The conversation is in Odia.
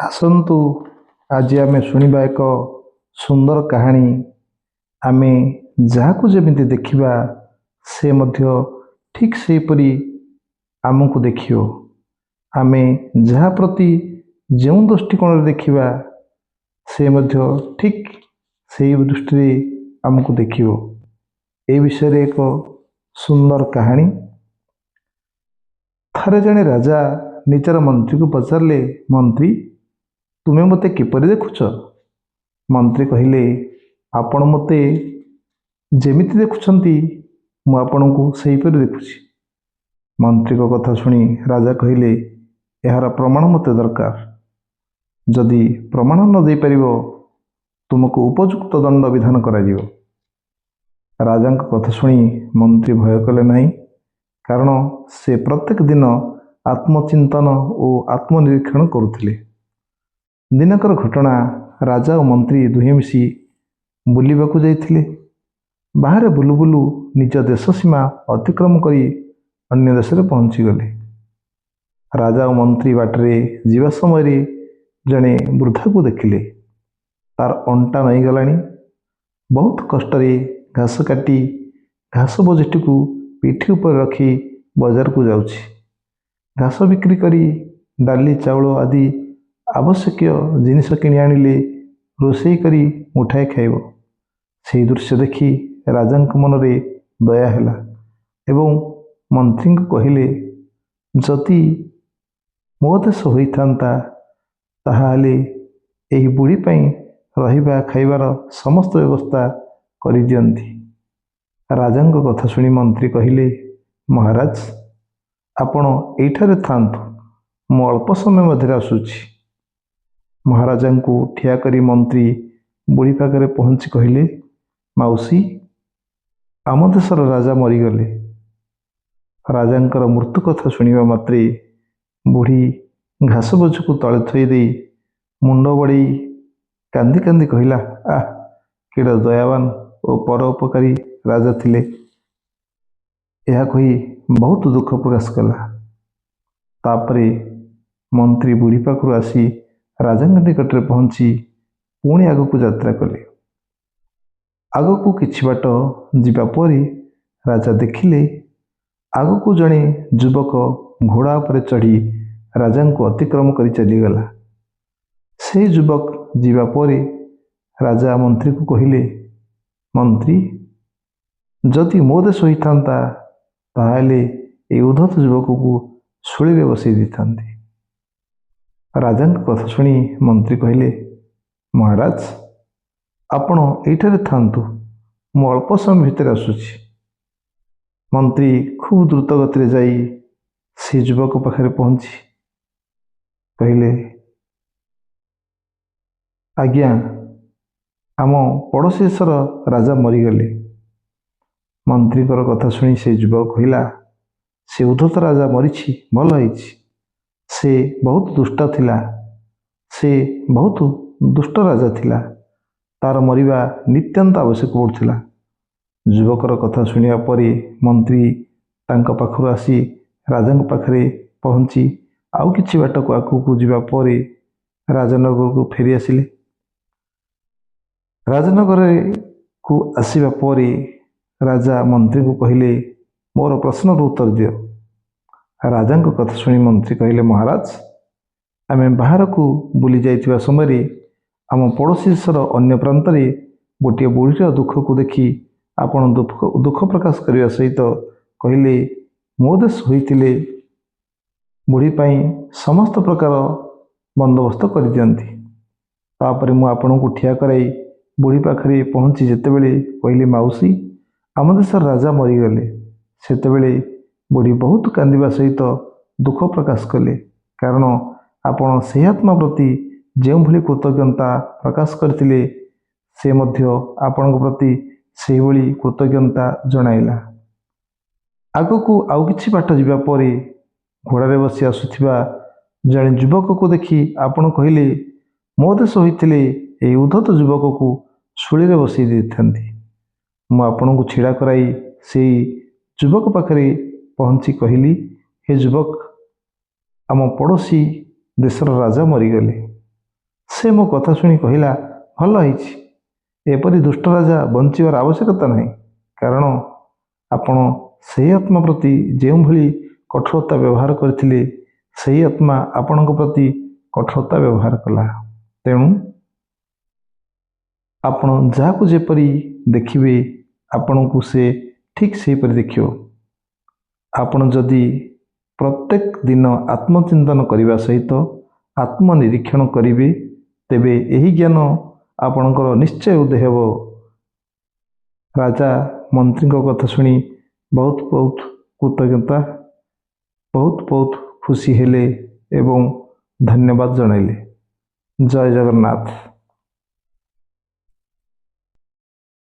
ଆସନ୍ତୁ ଆଜି ଆମେ ଶୁଣିବା ଏକ ସୁନ୍ଦର କାହାଣୀ। ଆମେ ଯାହାକୁ ଯେମିତି ଦେଖିବା, ସେ ମଧ୍ୟ ଠିକ୍ ସେହିପରି ଆମକୁ ଦେଖିବ। ଆମେ ଯାହା ପ୍ରତି ଯେଉଁ ଦୃଷ୍ଟିକୋଣରେ ଦେଖିବା, ସେ ମଧ୍ୟ ଠିକ୍ ସେଇ ଦୃଷ୍ଟିରେ ଆମକୁ ଦେଖିବ। ଏ ବିଷୟରେ ଏକ ସୁନ୍ଦର କାହାଣୀ। ଥରେ ଜଣେ ରାଜା ନିଜର ମନ୍ତ୍ରୀକୁ ପଚାରିଲେ, "ମନ୍ତ୍ରୀ, ତୁମେ ମୋତେ କିପରି ଦେଖୁଛ?" ମନ୍ତ୍ରୀ କହିଲେ, "ଆପଣ ମୋତେ ଯେମିତି ଦେଖୁଛନ୍ତି, ମୁଁ ଆପଣଙ୍କୁ ସେହିପରି ଦେଖୁଛି।" ମନ୍ତ୍ରୀଙ୍କ କଥା ଶୁଣି ରାଜା କହିଲେ, "ଏହାର ପ୍ରମାଣ ମୋତେ ଦରକାର। ଯଦି ପ୍ରମାଣ ନ ଦେଇପାରିବ, ତୁମକୁ ଉପଯୁକ୍ତ ଦଣ୍ଡ ବିଧାନ କରାଯିବ।" ରାଜାଙ୍କ କଥା ଶୁଣି ମନ୍ତ୍ରୀ ଭୟ କଲେ ନାହିଁ, କାରଣ ସେ ପ୍ରତ୍ୟେକ ଦିନ ଆତ୍ମଚିନ୍ତନ ଓ ଆତ୍ମନିରୀକ୍ଷଣ କରୁଥିଲେ। ଦିନକର ଘଟଣା, ରାଜା ଓ ମନ୍ତ୍ରୀ ଦୁହେଁ ମିଶି ବୁଲିବାକୁ ଯାଇଥିଲେ। ବାହାରେ ବୁଲୁ ବୁଲୁ ନିଜ ଦେଶ ସୀମା ଅତିକ୍ରମ କରି ଅନ୍ୟ ଦେଶରେ ପହଞ୍ଚିଗଲେ। ରାଜା ଓ ମନ୍ତ୍ରୀ ବାଟରେ ଯିବା ସମୟରେ ଜଣେ ବୃଦ୍ଧାକୁ ଦେଖିଲେ। ତାର ଅଣ୍ଟା ନଇଁଗଲାଣି। ବହୁତ କଷ୍ଟରେ ଘାସ କାଟି ଘାସ ବୋଝଟିକୁ ପିଠି ଉପରେ ରଖି ବଜାରକୁ ଯାଉଛି। ଘାସ ବିକ୍ରି କରି ଡାଲି, ଚାଉଳ ଆଦି ଆବଶ୍ୟକୀୟ ଜିନିଷ କିଣି ଆଣିଲେ ରୋଷେଇ କରି ମୁଠାଏ ଖାଇବ। ସେହି ଦୃଶ୍ୟ ଦେଖି ରାଜାଙ୍କ ମନରେ ଦୟା ହେଲା ଏବଂ ମନ୍ତ୍ରୀଙ୍କୁ କହିଲେ, "ଯଦି ମୋ ଦେଶ ହୋଇଥାନ୍ତା, ତାହାହେଲେ ଏହି ବୁଢ଼ୀ ପାଇଁ ରହିବା ଖାଇବାର ସମସ୍ତ ବ୍ୟବସ୍ଥା କରିଦିଅନ୍ତି।" ରାଜାଙ୍କ କଥା ଶୁଣି ମନ୍ତ୍ରୀ କହିଲେ, "ମହାରାଜ, ଆପଣ ଏଇଠାରେ ଥାଆନ୍ତୁ, ମୁଁ ଅଳ୍ପ ସମୟ ମଧ୍ୟରେ ଆସୁଛି।" ମହାରାଜାଙ୍କୁ ଠିଆ କରି ମନ୍ତ୍ରୀ ବୁଢ଼ୀ ପାଖରେ ପହଞ୍ଚି କହିଲେ, "ମାଉସୀ, ଆମ ଦେଶର ରାଜା ମରିଗଲେ।" ରାଜାଙ୍କର ମୃତ୍ୟୁ କଥା ଶୁଣିବା ମାତ୍ରେ ବୁଢ଼ୀ ଘାସ ବୋଝକୁ ତଳେ ଥୋଇ ଦେଇ ମୁଣ୍ଡ ବଡ଼େଇ କାନ୍ଦି କାନ୍ଦି କହିଲା, "ଆଃ, କେଡ଼େ ଦୟାବାନ ଓ ପରୋପକାରୀ ରାଜା ଥିଲେ।" ଏହା କହି ବହୁତ ଦୁଃଖ ପ୍ରକାଶ କଲା। ତାପରେ ମନ୍ତ୍ରୀ ବୁଢ଼ୀ ପାଖରୁ ଆସି ରାଜାଙ୍କ ନିକଟରେ ପହଞ୍ଚି ପୁଣି ଆଗକୁ ଯାତ୍ରା କଲେ। ଆଗକୁ କିଛି ବାଟ ଯିବା ପରେ ରାଜା ଦେଖିଲେ, ଆଗକୁ ଜଣେ ଯୁବକ ଘୋଡ଼ା ଉପରେ ଚଢ଼ି ରାଜାଙ୍କୁ ଅତିକ୍ରମ କରି ଚାଲିଗଲା। ସେହି ଯୁବକ ଯିବା ପରେ ରାଜା ମନ୍ତ୍ରୀକୁ କହିଲେ, "ମନ୍ତ୍ରୀ, ଯଦି ମୋ ଦେଶ ହୋଇଥାନ୍ତା, ତାହେଲେ ଏହି ଉଦ୍ଧତ ଯୁବକକୁ ଶୂଳିରେ ବସାଇ ଦେଇଥାନ୍ତି।" ରାଜାଙ୍କ କଥା ଶୁଣି ମନ୍ତ୍ରୀ କହିଲେ, "ମହାରାଜ, ଆପଣ ଏଇଠାରେ ଥାଆନ୍ତୁ, ମୁଁ ଅଳ୍ପ ସମୟ ଭିତରେ ଆସୁଛି।" ମନ୍ତ୍ରୀ ଖୁବ୍ ଦ୍ରୁତ ଗତିରେ ଯାଇ ସେ ଯୁବକ ପାଖରେ ପହଞ୍ଚି କହିଲେ, "ଆଜ୍ଞା, ଆମ ପଡ଼ୋଶୀ ଦେଶର ରାଜା ମରିଗଲେ।" ମନ୍ତ୍ରୀଙ୍କର କଥା ଶୁଣି ସେ ଯୁବକ କହିଲା, "ସେ ଉଦ୍ଧତ ରାଜା ମରିଛି, ଭଲ ହେଇଛି। ସେ ବହୁତ ଦୁଷ୍ଟ ଥିଲା। ସେ ବହୁତ ଦୁଷ୍ଟ ରାଜା ଥିଲା। ତାର ମରିବା ନିତ୍ୟାନ୍ତ ଆବଶ୍ୟକ ପଡ଼ୁଥିଲା।" ଯୁବକର କଥା ଶୁଣିବା ପରେ ମନ୍ତ୍ରୀ ତାଙ୍କ ପାଖରୁ ଆସି ରାଜାଙ୍କ ପାଖରେ ପହଞ୍ଚି ଆଉ କିଛି ବାଟକୁ ଆଗକୁ ଯିବା ପରେ ରାଜନଗରକୁ ଫେରି ଆସିଲେ। ରାଜନଗରକୁ ଆସିବା ପରେ ରାଜା ମନ୍ତ୍ରୀଙ୍କୁ କହିଲେ, "ମୋର ପ୍ରଶ୍ନର ଉତ୍ତର ଦିଅ।" ରାଜାଙ୍କ କଥା ଶୁଣି ମନ୍ତ୍ରୀ କହିଲେ, "ମହାରାଜ, ଆମେ ବାହାରକୁ ବୁଲି ଯାଇଥିବା ସମୟରେ ଆମ ପଡ଼ୋଶୀ ଦେଶର ଅନ୍ୟ ପ୍ରାନ୍ତରେ ଗୋଟିଏ ବୁଢ଼ୀର ଦୁଃଖକୁ ଦେଖି ଆପଣ ଦୁଃଖ ପ୍ରକାଶ କରିବା ସହିତ କହିଲେ, ମୋ ଦେଶ ହୋଇଥିଲେ ବୁଢ଼ୀ ପାଇଁ ସମସ୍ତ ପ୍ରକାର ବନ୍ଦୋବସ୍ତ କରିଦିଅନ୍ତି। ତାପରେ ମୁଁ ଆପଣଙ୍କୁ ଠିଆ କରାଇ ବୁଢ଼ୀ ପାଖରେ ପହଞ୍ଚି ଯେତେବେଳେ କହିଲି, ମାଉସୀ, ଆମ ଦେଶର ରାଜା ମରିଗଲେ, ସେତେବେଳେ ବୁଢ଼ୀ ବହୁତ କାନ୍ଦିବା ସହିତ ଦୁଃଖ ପ୍ରକାଶ କଲେ, କାରଣ ଆପଣ ସେହି ଆତ୍ମା ପ୍ରତି ଯେଉଁଭଳି କୃତଜ୍ଞତା ପ୍ରକାଶ କରିଥିଲେ, ସେ ମଧ୍ୟ ଆପଣଙ୍କ ପ୍ରତି ସେହିଭଳି କୃତଜ୍ଞତା ଜଣାଇଲା। ଆଗକୁ ଆଉ କିଛି ବାଟ ଯିବା ପରେ ଘୋଡ଼ାରେ ବସି ଆସୁଥିବା ଜଣେ ଯୁବକକୁ ଦେଖି ଆପଣ କହିଲେ, ମୋ ଦେଶ ହୋଇଥିଲେ ଏହି ଉଦ୍ଧତ ଯୁବକକୁ ଶୂଳିରେ ବସାଇ ଦେଇଥାନ୍ତି। ମୁଁ ଆପଣଙ୍କୁ ଛିଡ଼ା କରାଇ ସେଇ ଯୁବକ ପାଖରେ ପହଞ୍ଚି କହିଲି, ହେ ଯୁବକ, ଆମ ପଡ଼ୋଶୀ ଦେଶର ରାଜା ମରିଗଲେ। ସେ ମୋ କଥା ଶୁଣି କହିଲା, ଭଲ ହେଇଛି, ଏପରି ଦୁଷ୍ଟ ରାଜା ବଞ୍ଚିବାର ଆବଶ୍ୟକତା ନାହିଁ। କାରଣ ଆପଣ ସେହି ଆତ୍ମା ପ୍ରତି ଯେଉଁଭଳି କଠୋରତା ବ୍ୟବହାର କରିଥିଲେ, ସେହି ଆତ୍ମା ଆପଣଙ୍କ ପ୍ରତି କଠୋରତା ବ୍ୟବହାର କଲା। ତେଣୁ ଆପଣ ଯାହାକୁ ଯେପରି ଦେଖିବେ, ଆପଣଙ୍କୁ ସେ ଠିକ୍ ସେହିପରି ଦେଖିବ। ଆପଣ ଯଦି ପ୍ରତ୍ୟେକ ଦିନ ଆତ୍ମଚିନ୍ତନ କରିବା ସହିତ ଆତ୍ମନିରୀକ୍ଷଣ କରିବେ, ତେବେ ଏହି ଜ୍ଞାନ ଆପଣଙ୍କର ନିଶ୍ଚୟ ଉଦୟ ହେବ। ରାଜା ମନ୍ତ୍ରୀଙ୍କ କଥା ଶୁଣି ବହୁତ ବହୁତ କୃତଜ୍ଞତା, ବହୁତ ବହୁତ ଖୁସି ହେଲେ ଏବଂ ଧନ୍ୟବାଦ ଜଣାଇଲେ। ଜୟ ଜଗନ୍ନାଥ।